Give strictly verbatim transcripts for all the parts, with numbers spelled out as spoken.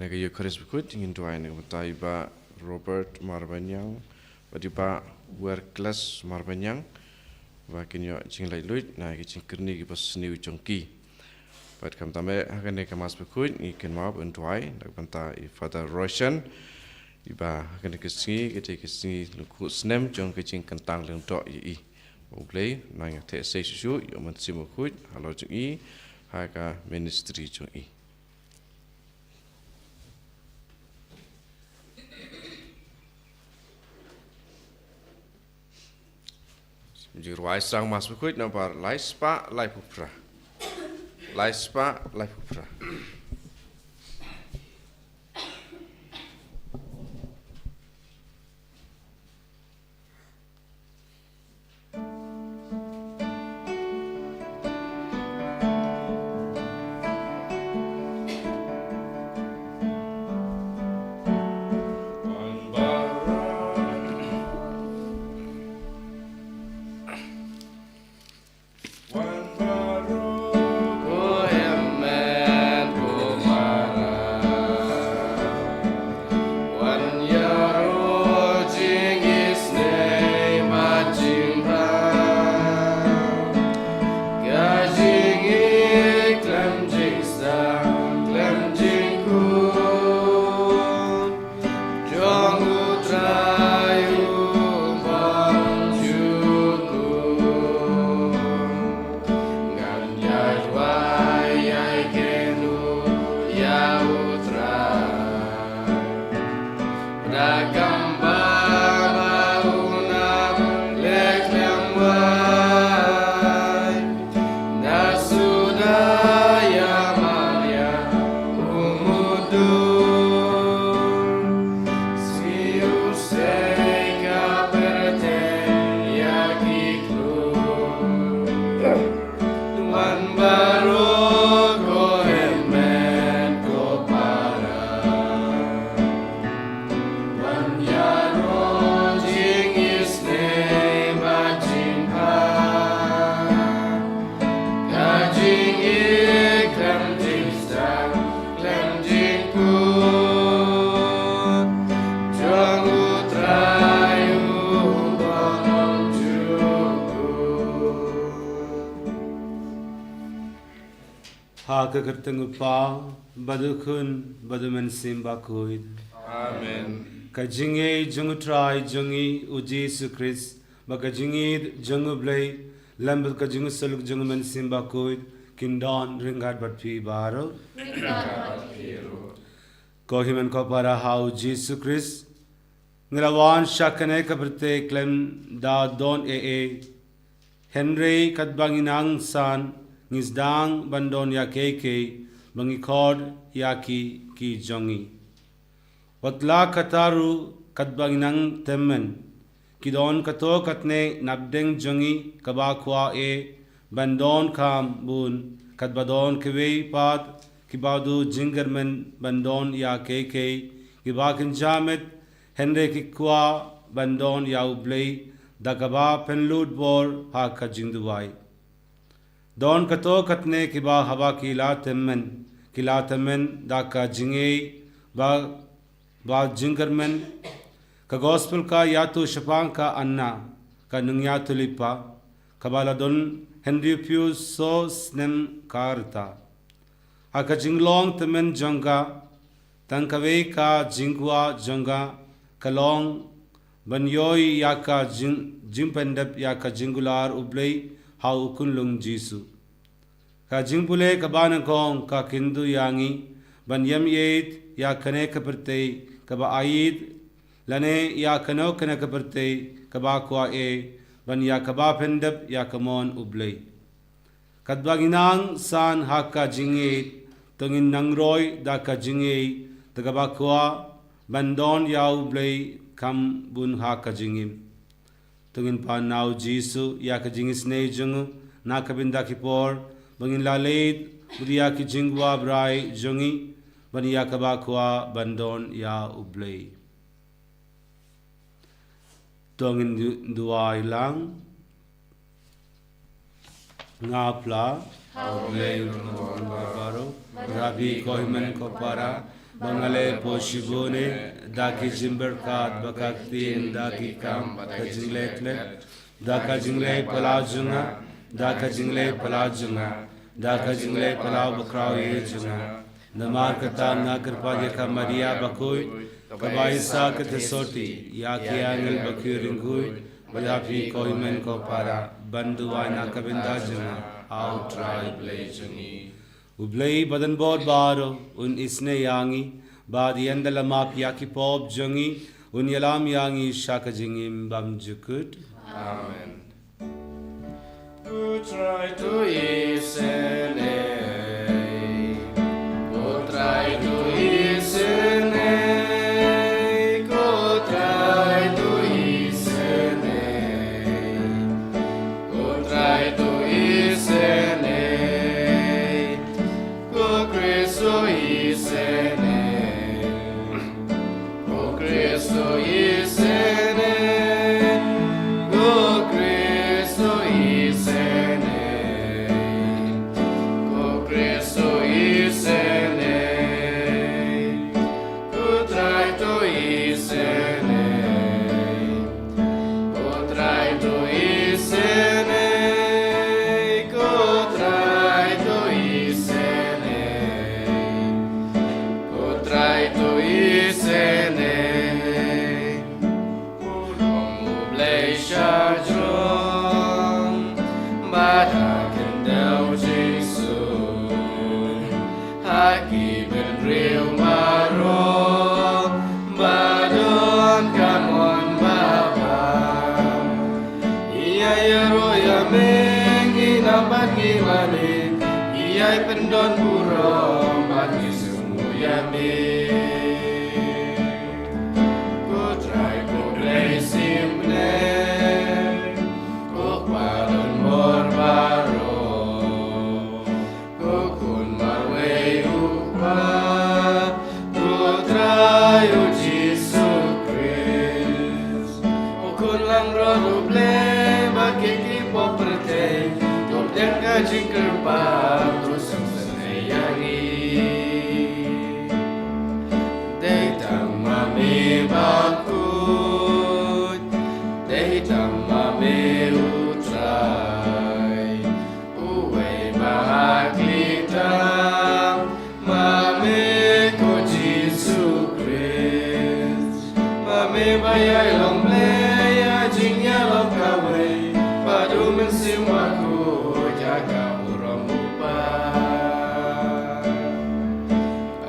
Na ka Eucharist bakhuid ngin duwai na ka bynta i Bah Robert Marbaniang bad i Bah Werkles Marbaniang ba kin ïoh jinglaitluid na ki jingkyrni kiba sniew jong ki. Bad kumta me ha kane ka Mass bakhuid ngi kynmaw ban duwai na ka bynta i Father Roshan, i ba ha kane ka sngi ka dei ka sngi lyngkhuh snem jong ka jingkyntang lyngdoh ïa i. U Blei un nang ïa theh sei shuh shuh ïa u Mynsiem Bakhuid halor jong i ha ka ministry jong i. Jingduwai sdang Mass bakhuid nambar lai spah laiphew phra. Lai spah laiphew phra. Jong U Trai u bang jukut. Ngan ïa duwai ïa kynduh ïa U Trai. Da kam ba ba u nang leh khlem wai. Da suda ïa Maria u mudui. Siew sei ka pyrthei ïa ki klur. Wan baroh ko hynmen ko para. Wan ïaroh jingisynei bad jingpang. Ka jingïeit khlem jingstad khlem jingput jong U Trai u bang jukut. Ha ka kyrteng U Kpa bad U Khun bad U Mynsiem Bakhuid. Amen. Ka jingïeit jong U Trai jong ngi U Jisu Khrist bad ka jingïeit jong U Blei lem bad ka jingïeit jong U Mynsiem Bakhuid kin don ryngkat bad phi baroh. Ryngkat bad phi ruh. Ko hynmen ko para ha U Jisu Khrist, ngi la wan sha kane ka pyrthei khlem da don ei ei. Hynrei katba ngi nang san ngi sdang ban don ïa kiei kiei ba ngi khot ïa ki ki jong ngi. Wat la katta ruh katba ngi nang tymmen. Ki don katto katne napdeng jong ngi kaba kwah eh ban don kham bun katba don kiwei pat kiba duh jingkyrmen ban don ïa kiei kiei kiba kynja met hynrei ki kwah ban don ïa U Blei da kaba pynlut bor ha ka jingduwai. Don katto katne kiba haba ki la tymmen ki la tymmen da ka jingïeit ba ba jingkyrmen. Ka gospel ka ïathuh shaphang ka Anna ka nongïathuhlypa kaba la don hynriewphew so snem ka rta. Ha ka jinglong tymmen jong ka tang kawei ka jingkwah jong ka ka long ban ïoh ïa ka jing jingpyndep ïa ka jingkular U Blei ha U Khunlung Jisu. Ka jingpule kaba nyngkong ka kynduh ïa ngi ban ïem ïeit ïa kane ka pyrthei kaba aieit lane ïa kano kane ka pyrthei kaba kwah eh ban ïa kaba pyndep ïa ka mon U Blei. Katba ngi nang san ha ka jingïeit to ngin nang roi da ka jingïeit da kaba kwah ban don ïa U Blei kham bun ha ka jingim. To ngin pan na U Jisu ïa ka jingisynei jong u na ka bynta ki por ba ngin la leit bud ïa ki jingkwah brai jong ngi ban ïa kaba kwah ban don ïa U Blei. To ngin duwai lang. Nga pla ha U Blei U Nongpynbor baroh, Rabbi, ko hynmen ko para, Ba nga leh hapoh shibun eh, da ki jingpyrkhat bad ka ktien, da ki kam bad ka jingleh klet, da ka jingleh palat jong nga, da ka jingleh palat jong nga, da ka jingleh palat bakhraw jong nga. Namar kata nga kyrpad ïa ka Maria bakhuid, kaba ai sa ka theisotti ïa ki angel bad ki riewkhuid, bad ïa phi ko hynmen ko para, ban duwai na ka bynta jong nga ha U Trai Blei jong ngi. U Blei badonbor baroh un isynei ïa ngi, bad ynda la map ïa ki pop jong ngi, un ïalam ïa ngi sha ka jingim bymjukut. Amen. U Trai to isynei. U Trai to isynei. U Trai to isynei. U Trai to isynei. U Khrist to isynei. U Khrist to isynei. U Khrist to isynei. U Khrist to isynei. U Trai to isynei. U Trai to isynei. U Trai to isynei. U Trai to isynei. Burom U Blei shajrong, bad ha khyndew jingsun, ha ki bynriew baroh, ba don ka mon babha. Ngi ïaroh ïa me, ngi nam bad ngi mane, ngi ïai pyndon burom bad ngi sngewbha ïa me. Ko Trai ko Blei symbai, ko Kpa donbor baroh, ko Khun marwei U Kpa, ko Trai U Jisu Khrist. Ko Khun langbrot U Blei, ba kit ki pop pyrthei, to pdiang ka jingkyrpad, to sngewsynei ïa ngi. Dei tang ma me bakhuid, dei tang ma me U Trai, uwei ba ha khlieh tam, ma me ko Jisu Khrist, ma me ba ïai long Blei ha jingïalong kawei, bad U Mynsiem Bakhuid ha ka burom U Kpa.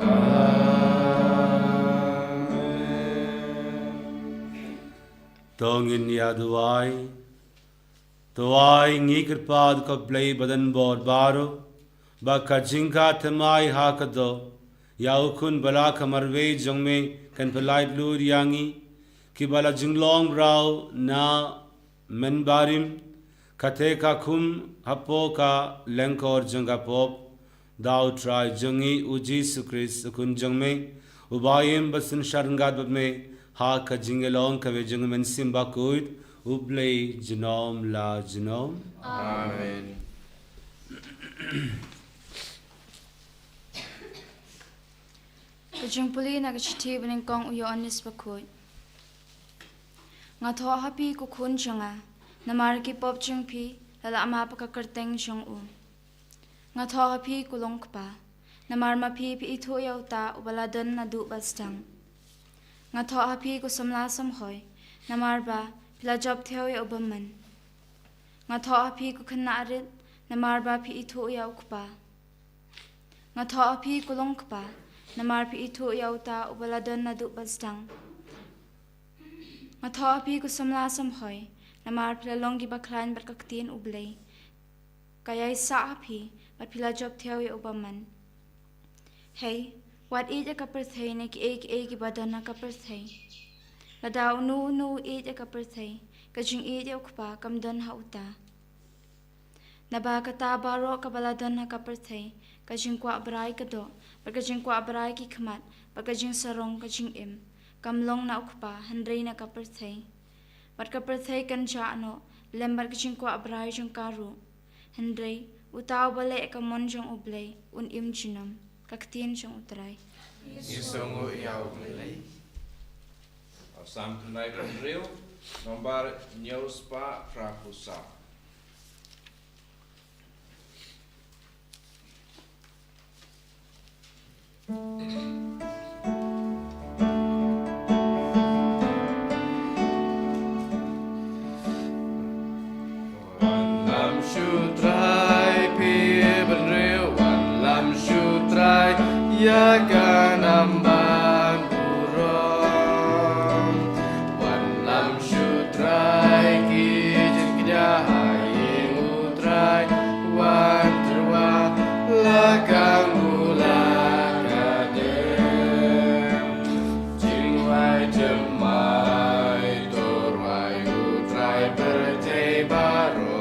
Amen. To ngin ïa duwai. To ai ngi kyrpad ko Blei badonbor baroh, ba ka jingkha thymmai ha ka doh ïa U Khun bad la ka marwei jong me kan pyllait lut ïa ngi, kiba la jinglong bynriew na mynbarim, kata ka khum hapoh ka lyngkor jong ka pop, da U Trai jong ngi U Jisu Khrist U Khun jong me, uba im bad synshar ryngkat bad me ha ka jingïalong kawei jong U Mynsiem Bakhuid, U Blei junom la junom. Amen. Ka jingpule na ka shithi banyngkong u Ïoannis Bakhuid. Nga thoh ha phi ko khun jong nga, namar ki pop jong phi la lah map ha ka kyrteng jong u. Nga thoh ha phi ko long kpa, namar ma phi phi ithuh ïa uta uba la don naduh ba sdang. Nga thoh ha phi ko samla samhoi, namar ba phi la jop thew ïa u bymman. Nga thoh ha phi ko khynnah rit, namar ba phi ithuh ïa u kpa. Nga thoh ha phi ko long kpa, namar phi ithuh ïa uta uba la don naduh ba sdang. Nga thoh ha phi ko samla samhoi, namar phi la long kiba khlaiñ bad ka ktien U Blei ka ïai sah ha phi, bad phi la jop thew ïa u bymman. Hei, wat ïeit ïa ka pyrthei ne kiei kiei kiba don ha ka pyrthei. Lada uno uno u ïeit ïa ka pyrthei, ka jingïeit ïa u Kpa kam don ha uta. Naba kata baroh kaba la don ha ka pyrthei, ka jingkwah brai ka doh, bad ka jingkwah brai ki khmat, bad ka jingsarong ka jingim, kam long na u Kpa, hynrei na ka pyrthei. Bad ka pyrthei kan jah noh lem bad ka jingkwah brai jong ka ruh. Hynrei uta uba leh ka mon jong U Blei un im junom. Ka ktien jong U Trai. Ngi sngewnguh ïa U Blei. Psalm khyndai phew hynriew, nombar hynñiew spah phra phew saw. Wanlam shu Trai, phi bynriew, wanlam shu Trai ïa ka nam ban burom. Wanlam shu Trai, ki jingkñia ha ïing U Trai, wan tyrwa la ka ngula ka dem. Jingwai jemai to rwai U Trai pyrthei baroh.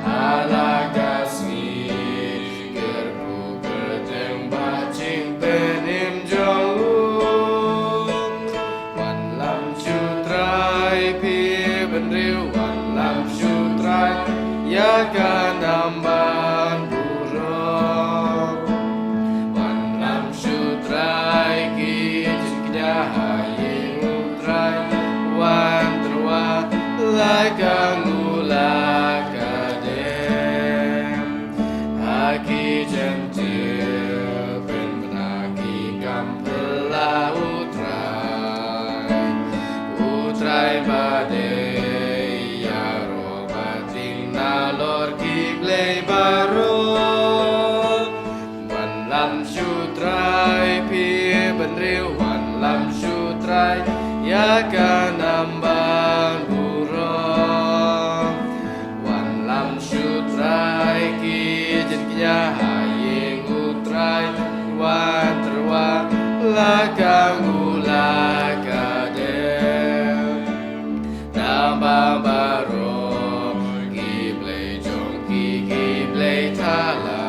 Ha la ka sngi kyrkhu kyrteng ba jingpynim jong U. Wanlam shu Trai, phi bynriew, wanlam shu Trai ïa ka nam ban burom. Wanlam shu Trai, ki jingkñia ha ïing U Trai, wan tyrwa la ka ngula ka dem. Ha ki Jentil pynbna ki kam phylla U Trai. U Trai ba dei ïaroh ba tieng nalor ki blei baroh. Wanlam shu Trai, phi bynriew, wanlam shu Trai ïa ka nam ban burom. Wanlam shu Trai, ki jingkñia ha ïing U Trai, wan tyrwa la ka ngula ka dem. Namar baroh ki blei jong ki, ki blei thala.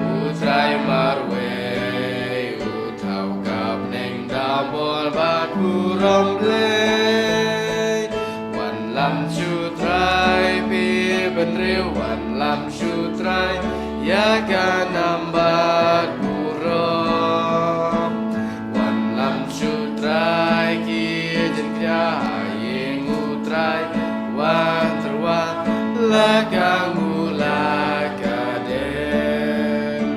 U Trai marwei u thaw ka bneng da bor bad burom Blei. Wanlam shu Trai, phi bynriew, wanlam shu Trai ïa ka nam ban burom. Wanlam shu Trai, ki jingkñia ha ïing U Trai, wan tyrwa la ka ngula ka dem.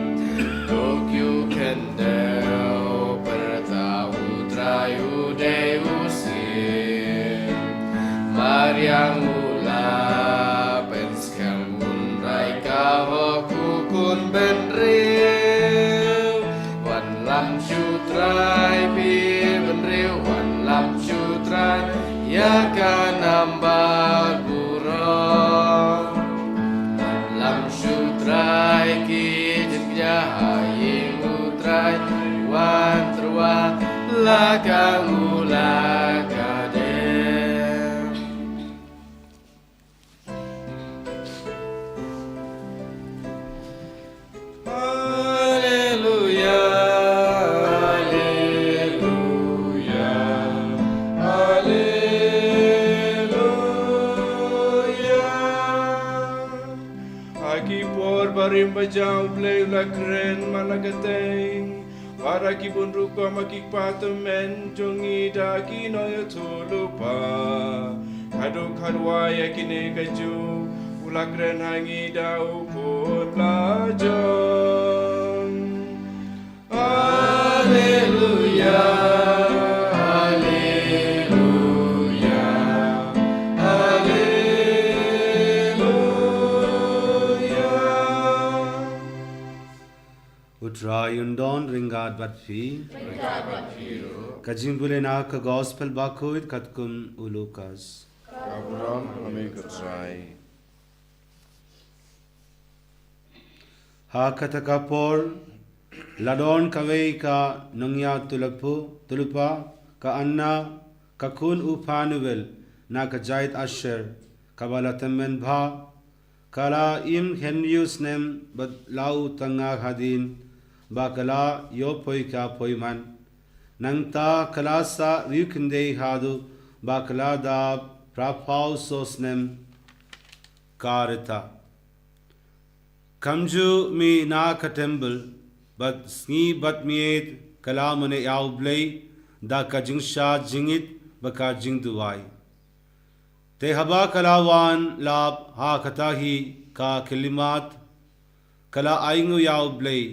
To kiew khyndew pyrta U Trai u dei u syiem. Mariang u la pynskhem, un rai ka hok u khun bynriew. Wanlam shu Trai, phi bynriew, wanlam shu Trai ïa ka nam ban burom. Wanlam shu Trai, ki jingkñia ha ïing U Trai, wan tyrwa la ka ngula ka dem. Haleluya, haleluya, haleluya. Ha ki por barim baja U Blei u la kren man la ka tei, bad ha ki bun rukom ha ki kpa tymmen jong ngi da ki nongïathuhlypa. Haduh katwei ha kine kajuh u la kren ha ngi da u khun la jong. Haleluya, haleluya, haleluya. U Trai un don ryngkat bad phi. Ryngkat bad phi ruh. Ka jingpule na ka Gospel bakhuid katkum u Lukas. Ka burom ha me ko Trai. Ha kata ka por la don kawei ka nongïathuhlypa, ka Anna, ka khun u Phanuel, na ka jait Asher, kaba la tymmen bha. Ka la im hynriew snem bad la u tnga hadien ba ka la ïoh poi ka poi man. Nangta ka la sah riewkhyndai haduh ba ka la dap phra phew saw snem ka rta. Kumjuh mih na ka templ, bad sngi bad miet ka la mane ïa U Blei da ka jingshad jingit bad ka jingduwai. Te haba ka la wan lap ha kata hi ka khyllipmat, ka la ainguh ïa U Blei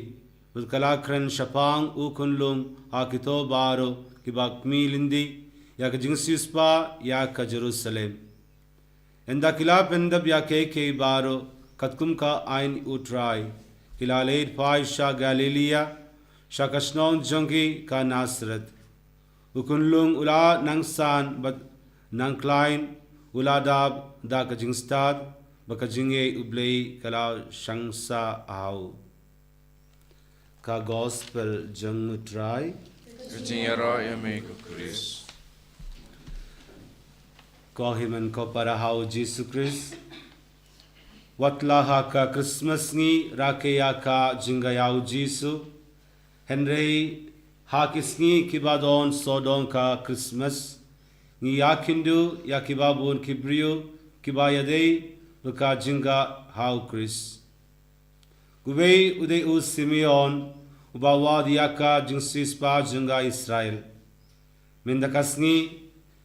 bad ka la kren shaphang u khunlung ha kito baroh kiba khmih lynti ïa ka jingsiewspah ïa ka Jerusalem. Ynda ki la pyndep ïa kiei kiei baroh katkum ka aiñ U Trai, ki la leit phai sha Galilaia, sha ka shnong jong ki ka Nasareth. U khunlung u la nang san bad nang khlaiñ, u la dap da ka jingstad bad ka jingïeit U Blei ka la shang sah ha u. Ka Gospel jong U Trai. Ka jingïaroh ïa me ko Khrist. Ko hynmen ko para ha U Jisu Khrist. Wat la ha ka Christmas ngi rakhe ïa ka jingïaid ïa U Jisu. Hynrei ha ki sngi kiba don sawdong ka Christmas, ngi ïakynduh ïa kiba bun ki briew kiba ïadei bad ka jingïaid ha U Khrist. Uwei u dei u Simeon, uba wad ïa ka jingsiewspah jong ka Israel. Mynta ka sngi,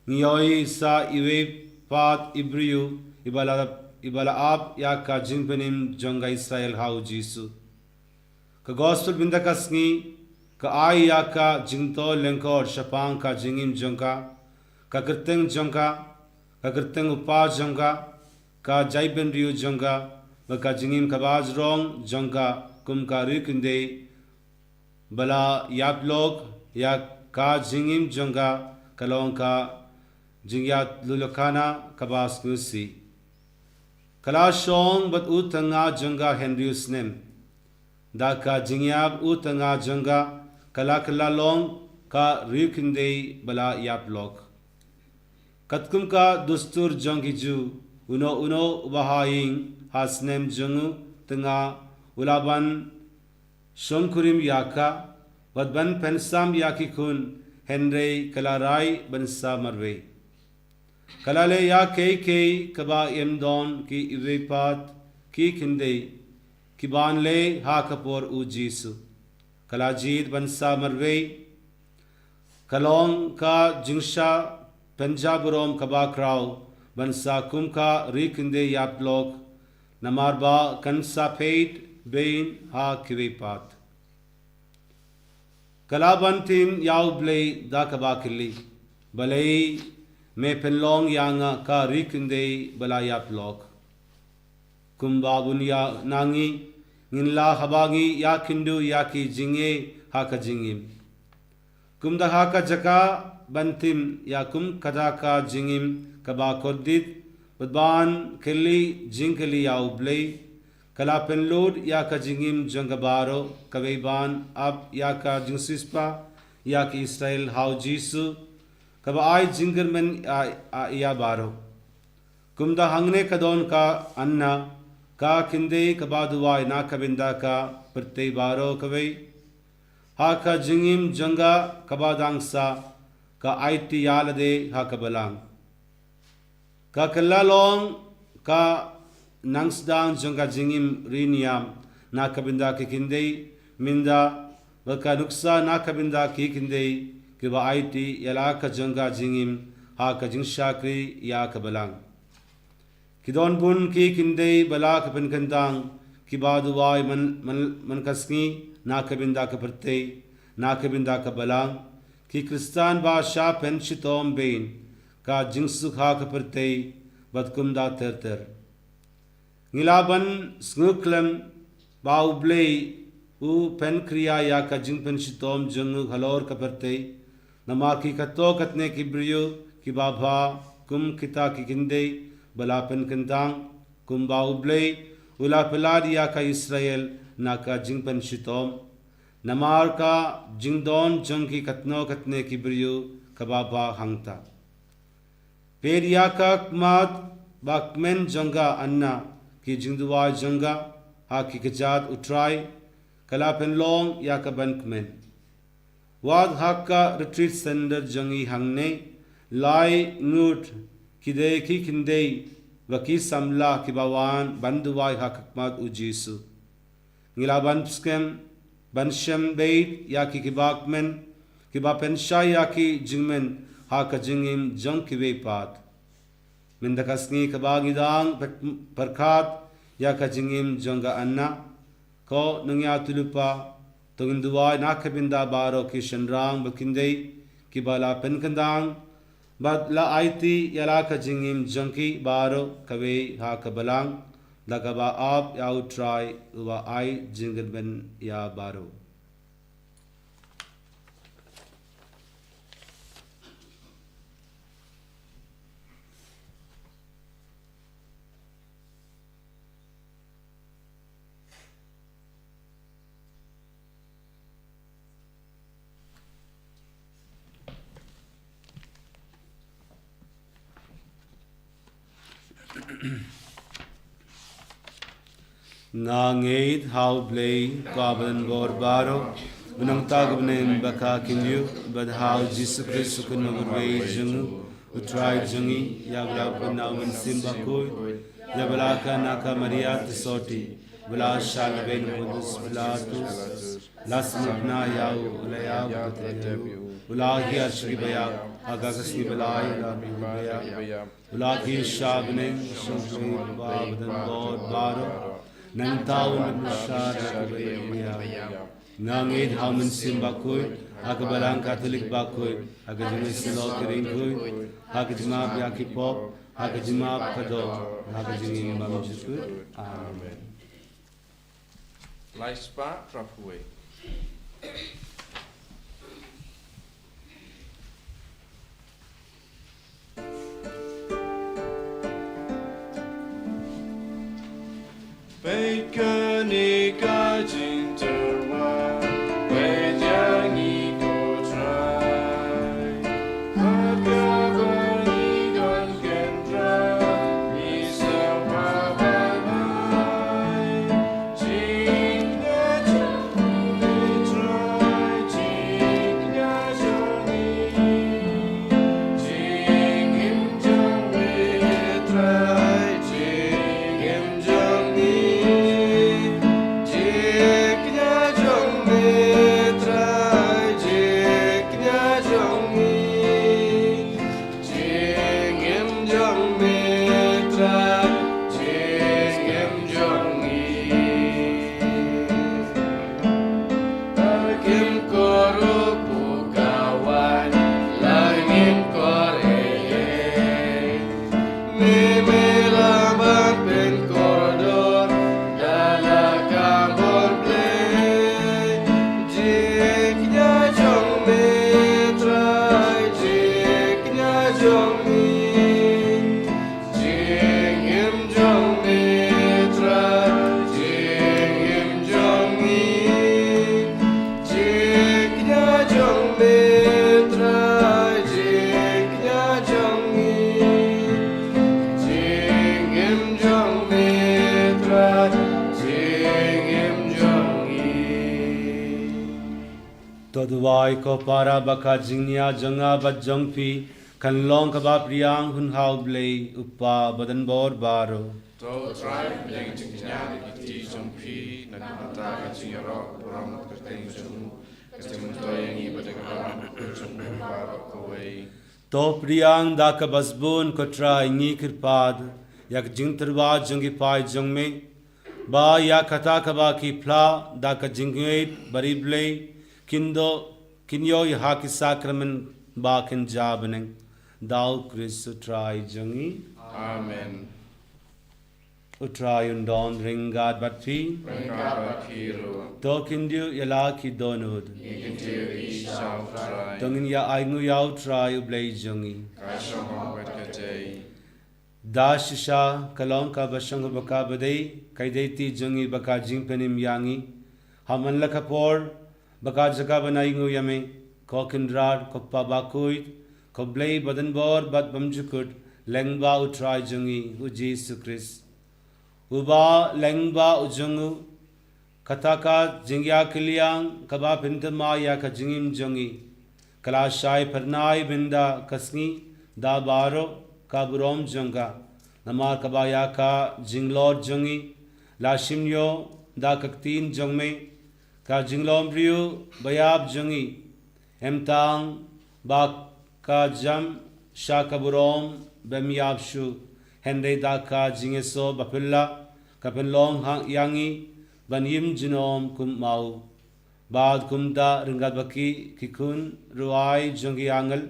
ngi ïohi sa iwei pat i briew, iba la, iba la ap ïa ka jingpynim jong ka Israel ha U Jisu. Ka Gospel mynta ka sngi, ka ai ïa ka jingthoh lyngkot shaphang ka jingim jong ka, ka kyrteng jong ka, ka kyrteng u kpa jong ka, ka jaitbynriew jong ka, bad ka jingim kaba jrong jong ka kum ka riewkhyndai, ba la ïaplok ïa ka jingim jong ka, ka long ka jingïaid lulkhana kaba sngewsih. Ka la shong bad u tang jong ka hynriew snem. Da ka jingïap u tang jong ka, ka la kylla long ka riewkhyndai ba la ïaplok. Katkum ka dustur jong ki Jiw, uno uno uba ha ïing ha snem jong u tang u la ban shongkurim ïa ka, bad ban pynsam ïa ki khun, hynrei ka la rai ban sa marwei. Ka la leh ïa kiei kiei kaba ym don ki iwei pat ki khyndai kiban leh ha ka por U Jisu. Ka la jied ban sa marwei. Ka long ka jingshah pynjah burom kaba khraw ban sa kum ka riewkhyndai ïaplok, namar ba kan sa peit beiñ ha kiwei pat. Ka la ban tim ïa U Blei da kaba kylli, balei me pynlong ïa nga ka riewkhyndai ba la ïaplok. Kumba bun ïa na ngi, ngin lah haba ngi ïakynduh ïa ki jingeh ha ka jingim. Kumta ha ka jaka ban tim ïa kum kata ka jingim kaba kordit, bad ban kylli jingkylli ïa U Blei, ka la pynlut ïa ka jingim jong ka baroh, kawei ban ap ïa ka jingsiewspah ïa ki Israel ha U Jisu, kaba ai jingkyrmen ïa, ïa, ïa baroh. Kumta hangne ka don ka Anna, ka khyndai kaba duwai na ka bynta ka pyrthei baroh kawei. Ha ka jingim jong ka kaba dang sah, ka aiti ïa lade ha ka balang. Ka kylla long ka nang sdang jong ka jingim ri niam na ka bynta ki khyndai, mynta, bad ka nuksa na ka bynta ki khyndai, kiba aiti ïa la ka jong ka jingim ha ka jingshakri ïa ka balang. Ki don bun ki khyndai ba la ka pynkyntang, kiba duwai man, man, man ka sngi na ka bynta ka pyrthei, na ka bynta ka balang, ki Khristan ba shah pynshitom beiñ, ka jingsuk ha ka pyrthei, bad kumta ter ter. Ngi lah ban sngewkhlem ba U Blei u pynkhria ïa ka jingpynshitom jong u halor ka pyrthei, namar ki katto katne ki briew kiba bha kum kita ki khyndai ba la pynkyntang, kumba U Blei u la pyllait ïa ka Israel na ka jingpynshitom. Namar ka jingdon jong ki katno katne ki briew kaba bha hangta. Peit ïa ka khmat ba kmen jong ka Anna, ki jingduwai jong ka ha ki kjat U Trai, ka la pynlong ïa ka ban kmen. Wat ha ka retreat center jong ngi hangne, lai ngut ki dei ki khyndai bad ki samla kiba wan ban duwai ha ka khmat U Jisu. Ngi lah ban skhem ban shem beit ïa ki kiba kmen, kiba pynshai ïa ki jingkmen ha ka jingim jong kiwei pat. Mynta ka sngi kaba ngi dang pyrkhat ïa ka jingim jong ka Anna, ko nongïathuhlypa, to ngin duwai na ka bynta baroh ki shynrang ba kynthei kiba la pynkyndang bad la aiti ïa la ka jingim jong ki baroh kawei ha ka balang, da kaba ap ïa U Trai uba ai jingkyrmen ïa baroh. Nga ngeit ha U Blei, U Kpa badonbor baroh, U Nongtaka bneng ba ka kynjoh, bad ha U Jisu Khrist U Khun Baieit jong U, U Trai jong ngi, ïa uba la pynbna U Mynsiem Bakhuid, ïa uba la kha na ka Maria Theisotti, uba la shah lehbeiñ u Pontius Pilatus, la sngewbha ïa u, u la ïap, u la hiar sha ki baïap, ha ka sngi ba lai u la mih na ki baïap, u la kiew sha bneng, shong ha U Kpa badonbor baroh, nangta un ïasyllok sha ki baïap. Nga ngeit ha U Mynsiem Bakhuid, ha ka Balang Katholik bakhuid, ha ka jingmih sniew ki riewkhuid, ha ka jingmap ïa ki pop, ha ka jingmap ka doh, ha ka jingim bymjukut. Amen. Lai spah phra phew wei. Peit kane ka jingtyrwa, peit ïa ngi ko Trai. Kat kaba ngi don kynrad, ngi sngewbha ban ai. Jingim jong me Trai, jingim jong ngi. Kim kor u pukawai, la ngim kor ei ei. Me me la ban pynkordor, da la ka bor Blei. Jingim jong me Trai, jingim jong me. Jingim jong me Trai, jingim jong me. Jingim jong me Trai, jingim jong me. Jingim jong me Trai, jingim jong me. To duwai ko para ba ka jingïa jong nga bad jong phi kan long kaba pdiang hun ha U Blei U Kpa badonbor baroh. To U Trai un pdiang jingkñia da ki kti jong phi, na ka bynta ka jingïaroh burom kyrteng jong u, ka jingmyntoi ïa ngi bad ïa ka balang bakhuid jong u baroh kawei. To pdiang da kaba sbun ko Trai, ngi kyrpad ïa ka jingtyrwa jong ki paid jong me, ba ïa kata kaba ki phla da ka jingngeit bari Blei, kin duh, kin ïoh ïa ki sakramen ba kin jia bneng. Da U Khrist U Trai jong ngi. Amen. U Trai un don ryngkat bad phi. Ryngkat bad phi ruh. To kin duh ïa la ki dohnud. Ngi kyntiew ïa phi sha U Trai. To ngin ïa ainguh ïa U Trai U Blei jong ngi. Ka shong bad ka dei. Da shisha ka long kaba shong bad kaba dei, ka dei ka kti jong ngi bad ka jingpynim ïa ngi. Ha man la ka por, bad ka jaka ban ainguh ïa me, ko Kynrad, ko Kpa bakhuid, ko Blei badonbor bad bymjukut, lyngba U Trai jong ngi U Jisu Khrist. Uba lyngba u jong u, kata ka jingïakylliang kaba pynthymmai ïa ka jingim jong ngi, ka la shai phyrnai bynda ka sngi da baroh ka burom jong ka. Namar kaba ïa ka jinglor jong ngi la shim ïoh da ka ktien jong me, ka jinglong briew ba ïap jong ngi, em tang ba ka jam sha ka burom bym ïap shuh, hynrei da ka jingïasoh ba phylla ka pynlong ha ïa ngi ban im junom kum ma u. Bad kumta ryngkat bad ki, ki khun rwai jong ki angel,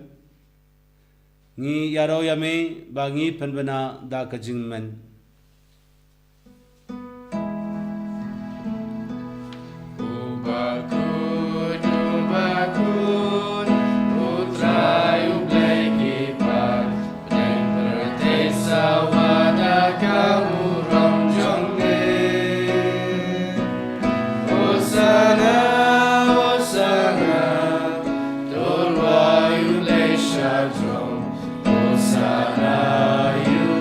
ngi ïaroh ïa me ba ngi pynbna da ka jingmane. U bakut, u bakut, U Trai U Blei ki paid, pdeng pyrthei sawa da ka burom jong me. Hosana, hosana, to rwai U Blei sha jrong. Hosana ïa U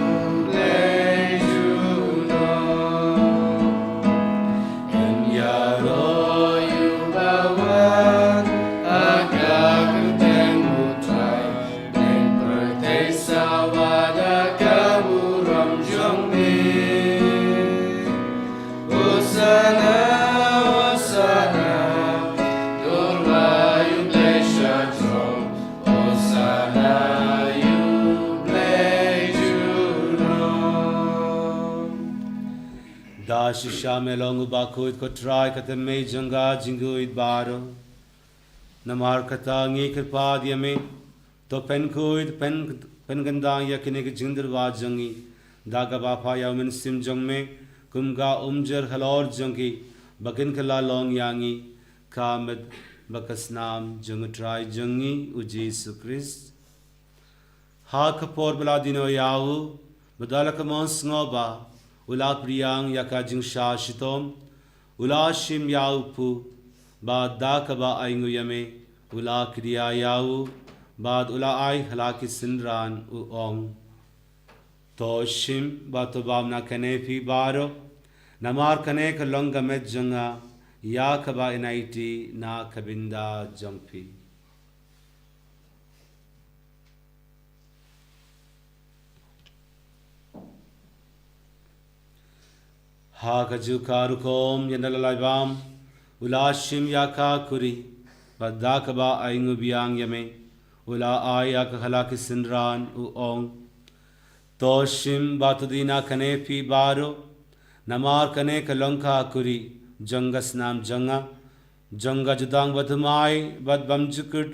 Blei junom. Yn ïaroh ïa uba wan ha ka kyrteng U Trai, pdeng pyrthei sawa da ka burom jong me. Hosana, hosana, to rwai U Blei sha jrong. Hosana ïa U Blei junom. Da shisha me long u bakhuid ko Trai, ka kyrteng jong ka jingkhuid baroh. Namar kata ngi kyrpad ïa me, to pynkhuid, pyn, pynkyndang ïa kine ki jingdurwa jong ngi da kaba phah ïa U Mynsiem jong me kum ka umjur halor jong ki, ba kin kylla long ïa ngi ka met bad ka snam jong U Trai jong ngi U Jisu Khrist. Ha ka por ba la dino ïa u, bad da la ka mon sngewbha, u la pdiang ïa ka jingshah shitom, u la shim ïa u pud, bad da kaba ainguh ïa me, u la kdiah ïa u, bad u la ai ha la ki synran, u ong: To shim bad to bam na kane phi baroh, namar kane ka long ka met jong nga, ïa kaba yn aiti na ka bynta jong phi. Ha kajuh ka rukom, ïa na la lai bam, u la shim ïa ka khuri, bad da kaba ainguh biang ïa me, u la ai ïa ka ha la ki synran, u ong: To shim bad to die na kane phi baroh, namar kane ka long ka khuri jong ka snam jong nga, jong ka jutang bathymmai bad bymjukut,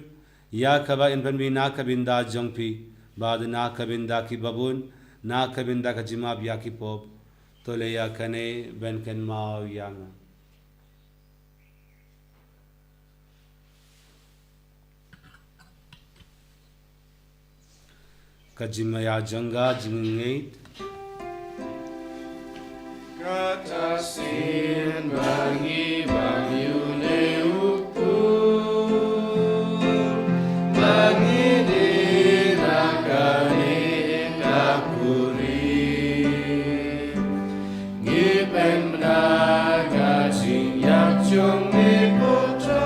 ïa kaba yn pynmih na ka bynta jong phi, bad na ka bynta ki babun, na ka bynta ka jingmap ïa ki pop. To leh ïa kane ban kynmaw ïa nga. Ka jingmaïa jong ka jingngeit. Kata sien ba ngi bam ïa une u pud, ba ngi die na kane ka khuri. Ngi pynbna ka jingïap jong me ko Trai.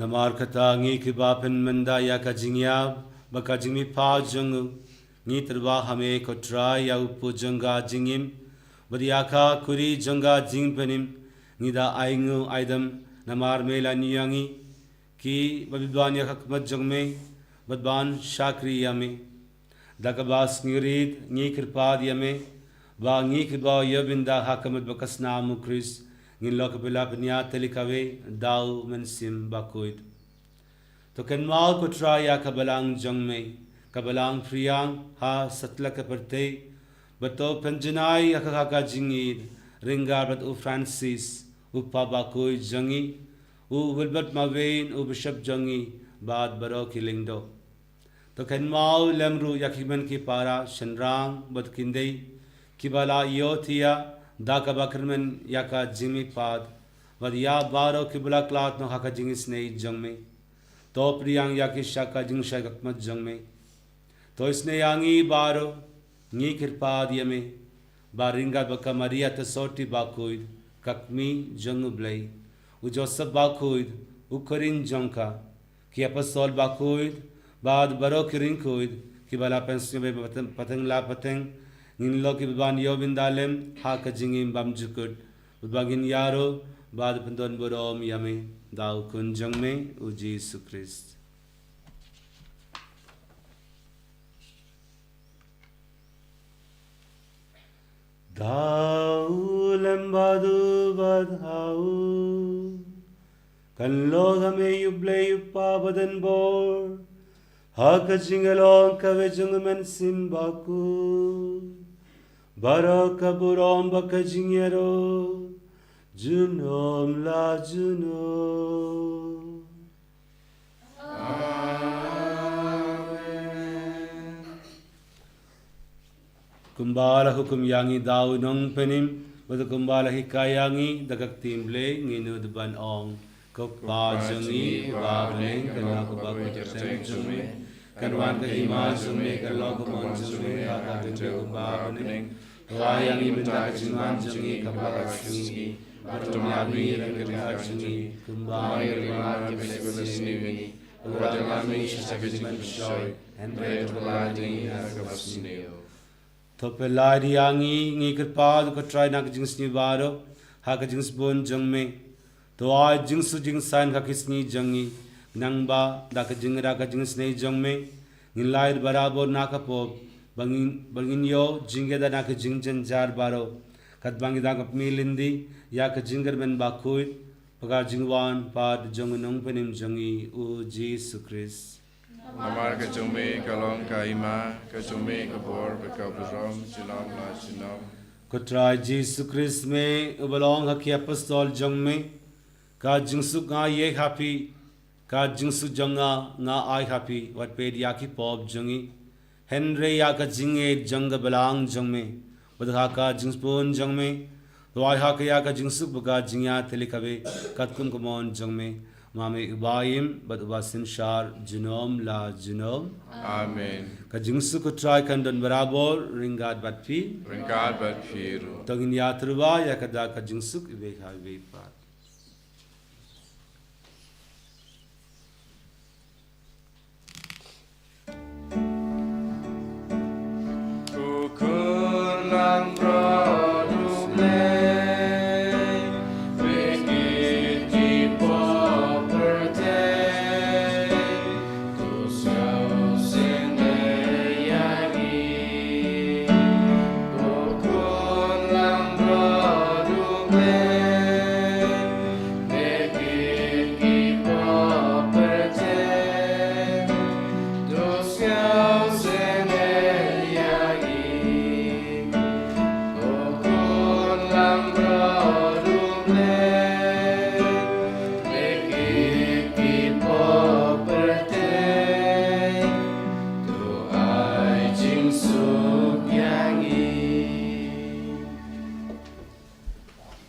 Namar kata ngi kiba pynmynda ïa ka jingïap bad ka jingmihpat jong u, ngi tyrwa ha me ko Trai ïa u pud jong ka jingim, bad ïa ka khuri jong ka jingpynim, ngi da ainguh aidam namar me la ñiew ïa ngi, kiba bit ban ïa ka khmat jong me, bad ban shakri ïa me. Da kaba sngewrit ngi kyrpad ïa me, ba ngi kiba ïoh bynta ha ka met bad ka snam u Khrist, ngin long kiba la pynïaid tylli kawei da u Mynsiem Bakhuid. To kynmaw ko Trai ïa ka balang jong me, ka balang phriang ha satlak ka pyrthei, bad to pynjanai ïa ka ha ka jingïeid, ryngkat bad u Francis, u Pop Bakhuid jong ngi, u Wilbert Mawei, u Bishop jong ngi, bad baroh ki lyngdoh. To kynmaw lem ruh ïa ki hynmen ki para shynrang bad kynthei kiba la ïohthiah da kaba kyrmen ïa ka jingmihpat, bad ïa baroh kiba la khlad noh ha ka jingisynei jong me. To pdiang ïa ki sha ka jingshai khmat jong me. To isynei ïa ngi baroh, ngi kyrpad ïa me, ba ryngkat bad ka Maria Theisotti Bakhuid, ka kmie jong u Blei, u Joseph Bakhuid, u khun jong ka, ki apostol bakhuid, bad baroh ki riewkhuid, kiba la pynsngewbha pateng, pateng la pateng, ngin long kiba ban ïoh bynta lem ha ka jingim bymjukut, bad ba ngin ïaroh bad pyndonburom ïa me da u Khun jong me, u Jisu Khrist. Da u lem bad u bad ha u, kan long ha me ïa u Blei u Kpa badonbor, ha ka jinglong kaba jong u Mynsiem Bakhuid, baroh ka burom bad ka jingïaroh junom la junom. Kumba la hukum ïa ngi da u Nongpynim, bad kumba la hikai ïa ngi da ka ktien Blei, ngin nud ban ong: Ko Kpa jong ngi uba ha bneng, kan long kumba ka kyrteng jong me, kan wan ka hima jong me, kan long ka mon jong me ha ka khyndew kumba ha bneng. Ai ïa ngi mynta ka jingwan jong ngi kaba la ka sngi, bad to map ïa ngi ka ryngkat jong ngi, kumba ngi ruh ngi map ïa kiba sniew ïa ngi, bad wat ïalam ïa ngi sha ka jingpynshoi, hynrei to pynlait ïa ngi na kaba sniew. To pynlait ïa ngi, ngi kyrpad, ko Trai, na ka jingsniew baroh, ha ka jingsbun jong me. To ai jingsuk jingsaiñ ha ki sngi jong ngi, khnang ba da ka jingïarap ka jingisynei jong me, ngin lait barabor na ka pop, ba ngin, ba ngin ïoh jingïada na ka jingjynjar baroh, katba ngi dang kyrmen lynti ïa ka jingkyrmen bakhuid, bad ka jingwan pat jong u Nongpynim jong ngi, u Jisu Khrist. Namar ka jong me ka long ka hima, ka jong me ka bor bad ka burom junom la junom. Ko Trai Jisu Khrist, me uba la ong ha ki apostol jong me: Ka jingsuk nga ïeit ha phi, ka jingsuk jong nga nga ai ha phi. Wat peit ïa ki pop jong ngi, hynrei ïa ka jingïeit jong ka balang jong me. Bad ha ka jingsbun jong me, to ai ha ka ïa ka jingsuk bad ka jingïatylli kaba katkum ka mon jong me. Ma me uba im bad uba synshar junom la junom. Amen. Ka jingsuk ko Trai kan don barabor ryngkat bad phi. Ryngkat bad phi ruh. To ngin ïatyrwa ïa kata ka jingsuk iwei ha iwei pat.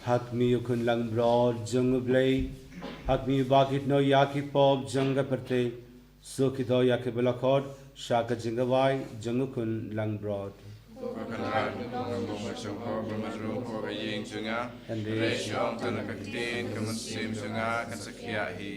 Ha khmih, ko Khun langbrot jong U Blei. Ha khmih, ba kit noh ïa ki pop jong ka pyrthei. Suk kito ïa kiba la khot sha ka jingkawai jong U Khun langbrot. Ko Kynrad, nga ym bun ba shong pop ba mat ruh hapoh ka ïing jong nga. Hynrei shong tang ka ktien ka mynsiem jong nga kan sa khiah hi.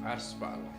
Ar spah lai.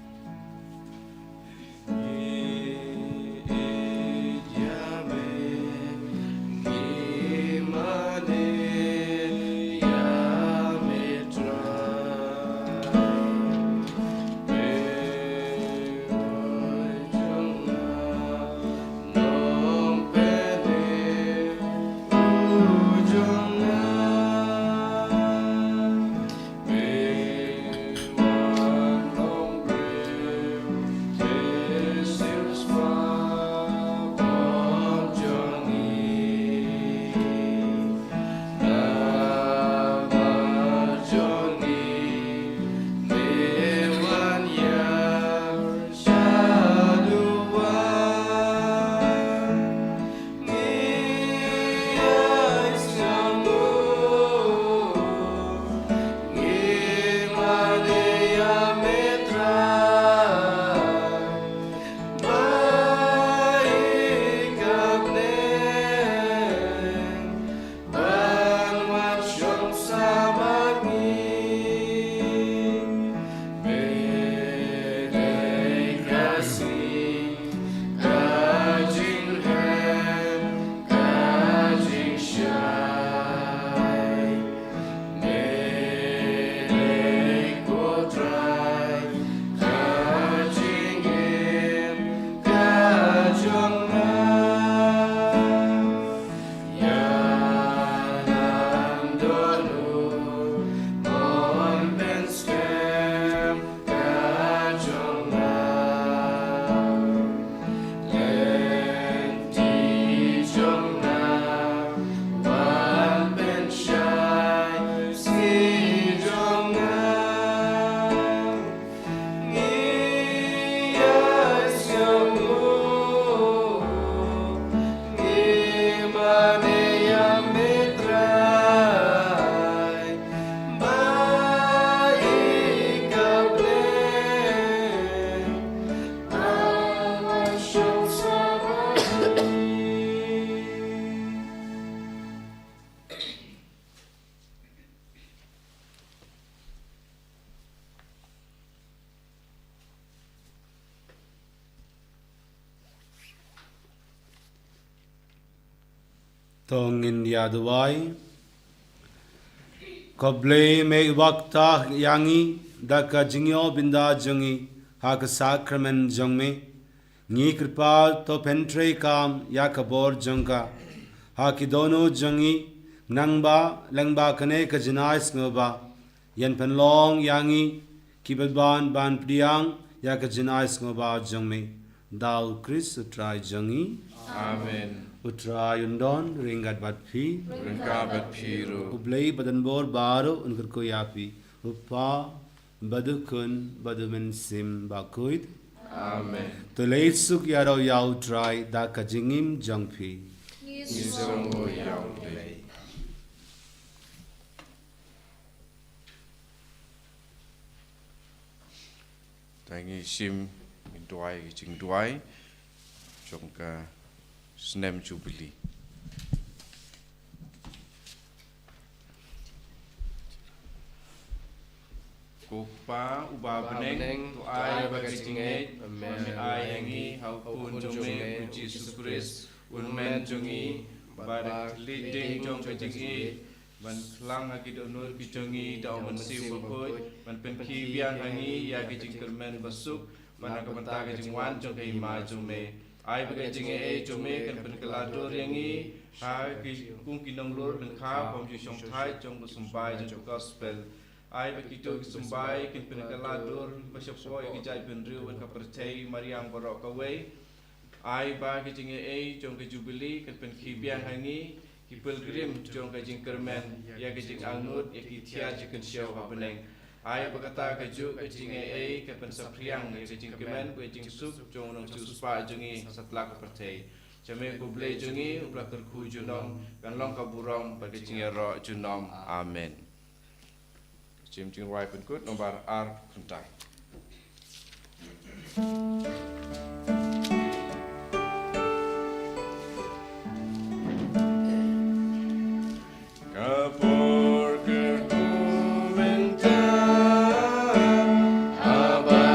To ngin ïa duwai. Ko Blei me i bakta ïa ngi da ka jingïoh bynda jong ngi ha ka sakramen jong me. Ngi kyrpad to pyntrei kam ïa ka bor jong ka ha ki dohnud jong ngi, nangba lyngba kane ka jingai sngewbha, ïan pynlong ïa ngi ki ban ban pdiang ïa ka jingai sngewbha jong me. Da U Khrist U Trai jong ngi. Amen. U Trai un don ryngkat bad phi. Ryngkat bad phi ruh. U Blei ba don bor baroh un kyrkhu ïa phi. U Kpa bad U Khun bad U Mynsiem Bakhuid. Amen. To leit suk ïaroh ïa U Trai da ka jingim jong phi. Ngi sngewnguh ïa U Blei. To ngin shim, ngin duwai, ka jingduwai jong ka snem Jubili. Ko Kpa uba ha bneng, to ai ba ka jingngeit ba me ai ïa ngi ha u Khun jong me U Jisu Khrist, u Trai jong ngi, ba da ka leit ding jong ka jingïeit, ban khlang ha ki dohnud ki jong ngi da U Mynsiem Bakhuid, ban pynkhie biang ha ngi ïa ka jingkyrmen basuk, ban ha ka bynta ka jingwan jong ka hima jong me. Ai ba ka jingaiei jong me kan pynkylla dur ïa ngi ha ki, kum ki nonglur lyngkha bym ju shongthait jong ka symbai jong ka gospel. Ai ba kito ki symbai kin pynkylla dur ba shapoh ïa ki jaitbynriew bad ka pyrthei mariang baroh kawei. Ai ba ka jingaiei jong ka Jubili kan pynkhie biang ha ngi ki pilgrim jong ka jingkyrmen ïa ka jingangnud ïa ki thiar jingkynshew ha bneng. Ai ba kata kajuh ka jingaiei kan pynsaphriang ïa ka jingkmen bad ka jingsuk jong u nongsiewspah jong ngi ha satlak ka pyrthei. Sha me ko Blei jong ngi, uba la kyrkhu junom, kan long ka burom bad ka jingïaroh junom. Amen. Shim jingrwai pynkut nombar ar khyndai. Ka por kyrkhu mynta, haba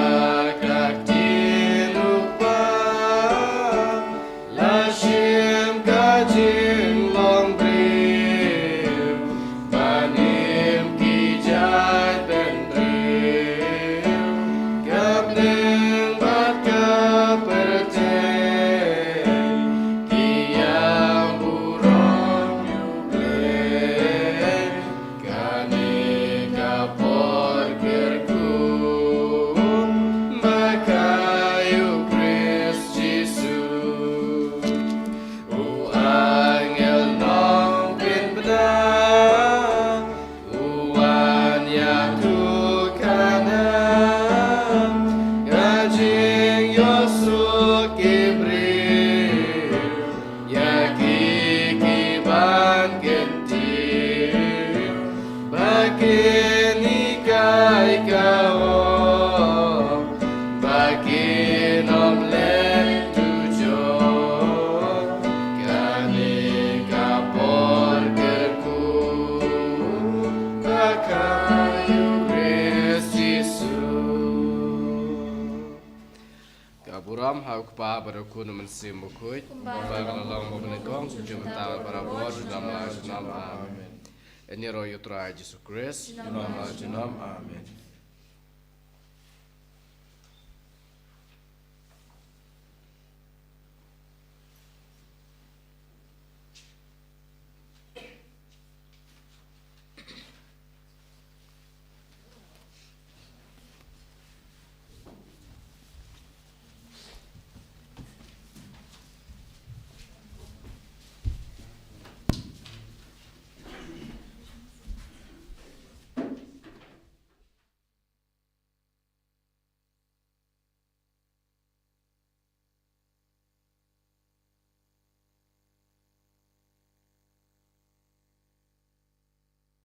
Kyntiew ba kin hikai ka ong ba kin ym leh dujok. Kane ka por kyrkhu ba ka Eukharist Jisu. Ka burom ha U Kpa bad U Khun, U Mynsiem Bakhuid. Kumba ka la long mynnyngkong, kumjuh mynta, barabor, junom la junom. Amen. Yn ïaroh ïa U Trai Jisu Khrist. Junom la junom. Amen.